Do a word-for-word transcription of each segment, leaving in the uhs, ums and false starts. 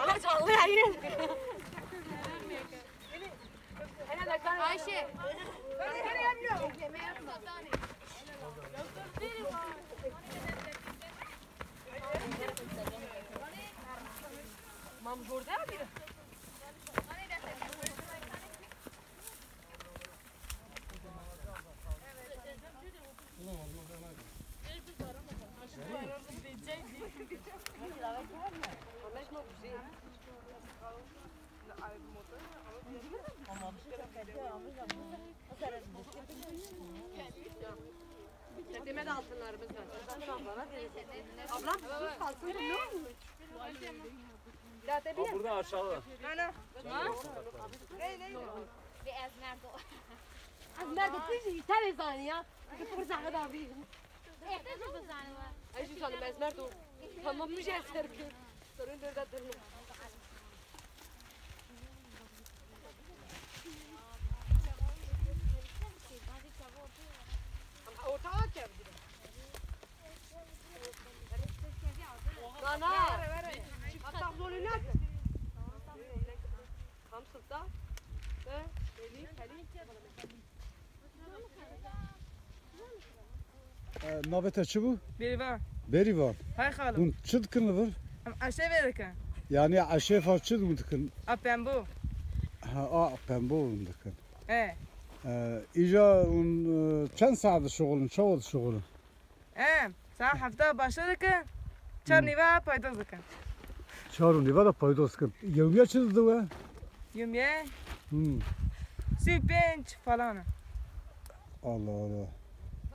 Ama canlı yayın. Ayşe. Mam jorde abi. Deme de altınlarımız var. Ablam sus kalsın, ne olmuş? Zaten bir Burada aşağı. Ana. Ne, ne? Ve Ezmer de o. Ezmer de tüy, tane zani ya. Fırsat kadar bir. Ertesi bu zani var. Ay, şu sandım, Ezmer de o. Tamam, bir şey serpil. Sorun dörde durma. Ortağa çevirdim. Nana. Hatta bunu ne? Tam sırtta. Ve Melih, Melih. E, navê te çi bû? Bêrîvan. Bêrîvan. Hay xalo. Hûn çi dikin li vir? Em eşê vê dikin. Yanî eşê fa çi hûn dikin? A pembo. Ha, a pembo hûn dikin. He. E, îja hûn, e, çend saet dişixulin, çawa dişixulin? Em saet hefta başla dikin, çar Hmm. nîva paydos dikin. Çar û nîva de paydos dikin. Yewmiye çi dide we? Yewmiye Hmm. sî û pênc falan e. Allah Allah.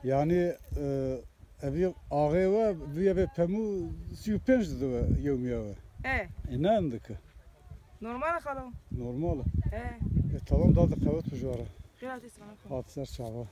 Yanî, e, evî axê we, vî evê pemû sî û pênc dide we yewmiye we. E. E, ne em dike? Normal e xalo. Normal e. E. E, tamam, da diqewet bijwara. Xêr hatî, selam. Hat ser çava.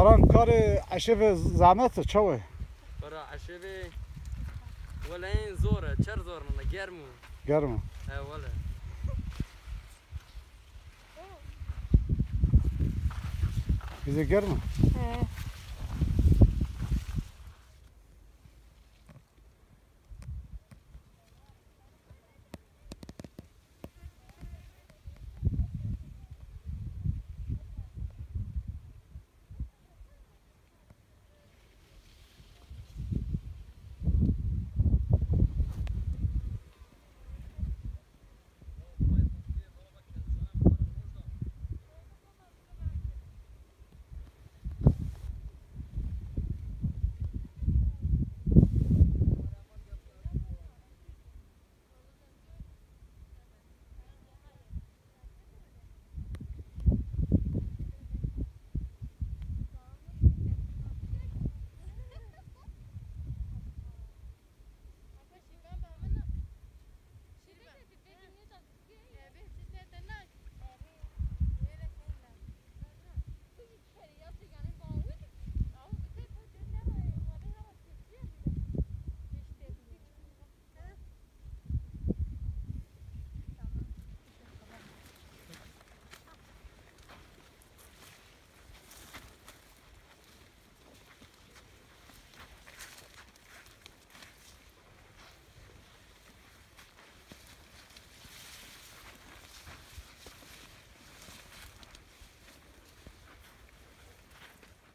Baran, karê eşê ve zahmet e, çawe? Para eşê ve wele zor e, çer zor e, germ e. Germ e. He wele. Bize germ e. He.